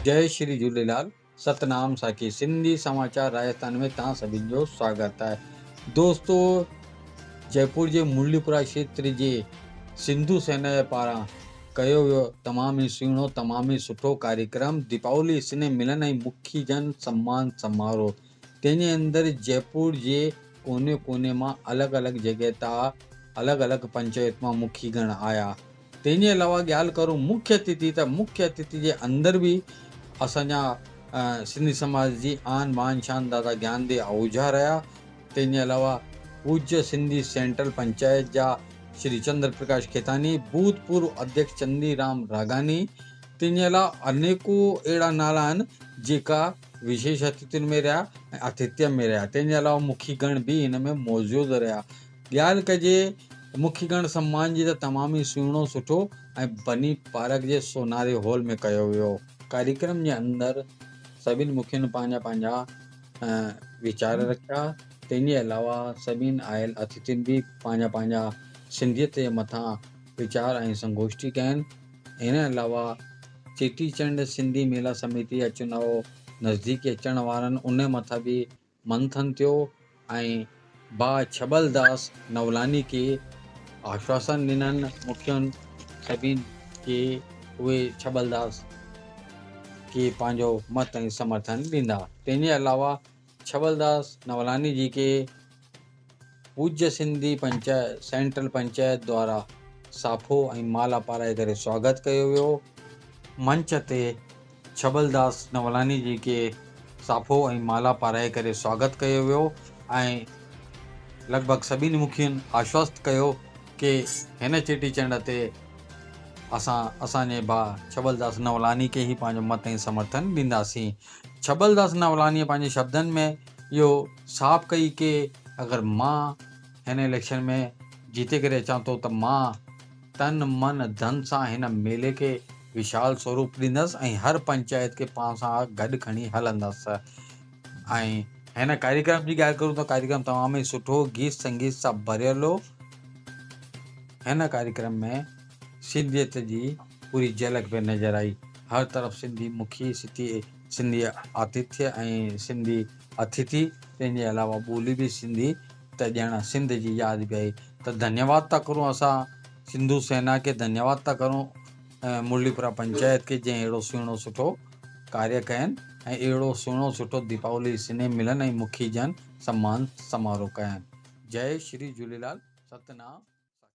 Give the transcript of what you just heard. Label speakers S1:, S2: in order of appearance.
S1: جئي شري جهوليلال ستنام ساکي سنڌي سماچار راجستان ۾ توهان سڀني جو سواگت آهي دوستو جئپور جي مرليپورا کيتر جي سنڌو سينا جي پاران ڪيو ويو تمام ئي سهڻو تمام ئي سٺو ڪاريڪرم ديپاولي سنيهه ملن ۽ مکي جن سمان سماروهه تنهن جي اندر جئپور جي ڪوني ڪوني مان الڳ الڳ جڳهه تان الڳ الڳ پنچائت مان مکي گڻ آيا تنهن جي علاوه ڳالهه ڪرون مکيه اتٿي ته مکيه اتٿي جي اندر به اسان جا سنڌي سماج جي آن بان شان دادا گيان the Ahuja رهيا. تنهن جي علاوه پوجيه سنڌي سينٽرل پنچائت جا شري چندر پرڪاش کيتاني، ڀوتپورو اڌيڪش چندي رام راگاني، تنهن جي علاوه انيڪو اهڙا نالا آهن جيڪا وشيش اتٿين ۾ رهيا ۽ اتٿيء ۾ رهيا. تنهن جي علاوه مکي گڻ به هن ۾ موجود رهيا. ڳالهه ڪجي مکي گڻ سمان جي ته تمام ئي سهڻو، سٺو ۽ بني پارڪ جي سوناري هال ۾ ڪيو ويو. ڪاريڪرم جي اندر سڀني مکين پنهنجا پنهنجا ويچار رکيا، تنهن جي علاوه سڀني آيل اتٿين به پنهنجا پنهنجا سنڌيت جي مٿان ويچار ۽ سنگوشٺي ڪين. ان علاوه چيٽي چنڊ سنڌي ميلا سميتي جا چناء نزديڪ اچڻ وارن ان مٿان به منٿن ٿيو ۽ ڀاء ڇٻل داس نولاني کي آشواسن ڏنن مکين سڀين کي اهي ڇٻل داس کي پنهنجو مت ۽ سمرٿن ڏيندا. تنهن جي علاوه ڇٻل داس نولاني جي کي پوجيه سنڌي پنچائت سينٽرل پنچائت دوارا صافو ۽ مالا پارائي ڪري سواگت ڪيو ويو. منچ تي ڇٻلداس نولاني جي کي صافو ۽ مالا پارائي ڪري سواگت ڪيو ويو ۽ لڳ ڀڳ سڀني مکين آشوست ڪيو ڪي هن چيٽي چنڊ تي اسان اسان جي ڀاء ڇٻلداس نولاني کي ئي پنهنجو مت ۽ سمرٿن ڏينداسين. ڇٻلداس نولانيء پنهنجي شبدن ۾ اهو صاف ڪئي ڪي اگر مان هن اليڪشن ۾ جيتي ڪري اچان ٿو ته مان تن من ڌن سان هن ميلي کي وشال سوروپ ڏيندس ۽ هر پنچائت کي پاڻ سان گڏ کڻي هلندس ۽ هن ڪاريڪرم جي ڳالهه ڪرون ته ڪاريڪرم تمام ئي سٺو گيت سنگيت سان ڀريل هو. هن ڪاريڪرم ۾ سنڌيت جي پوري جهلڪ پئي نظر آئي. هر طرف سنڌي مکي، سنڌي آتٿيه ۽ سنڌي اتٿي، تنهن جي علاوه ٻولي به سنڌي ته ڄڻ سنڌ جي ياد پئي آئي ته ڌنيواد ٿا ڪرون اسان سنڌو سينا کي ڌنيواد ٿا ڪرون مرليپورا پنچائت کي جنهن اهڙو سهڻو سٺو ڪاريه ڪين ۽ اهڙو سهڻو سٺو ديپاولي سنيهه ملن ۽ مکي جن سمان سماروهه ڪين جئي شري جهوليلال ستنام.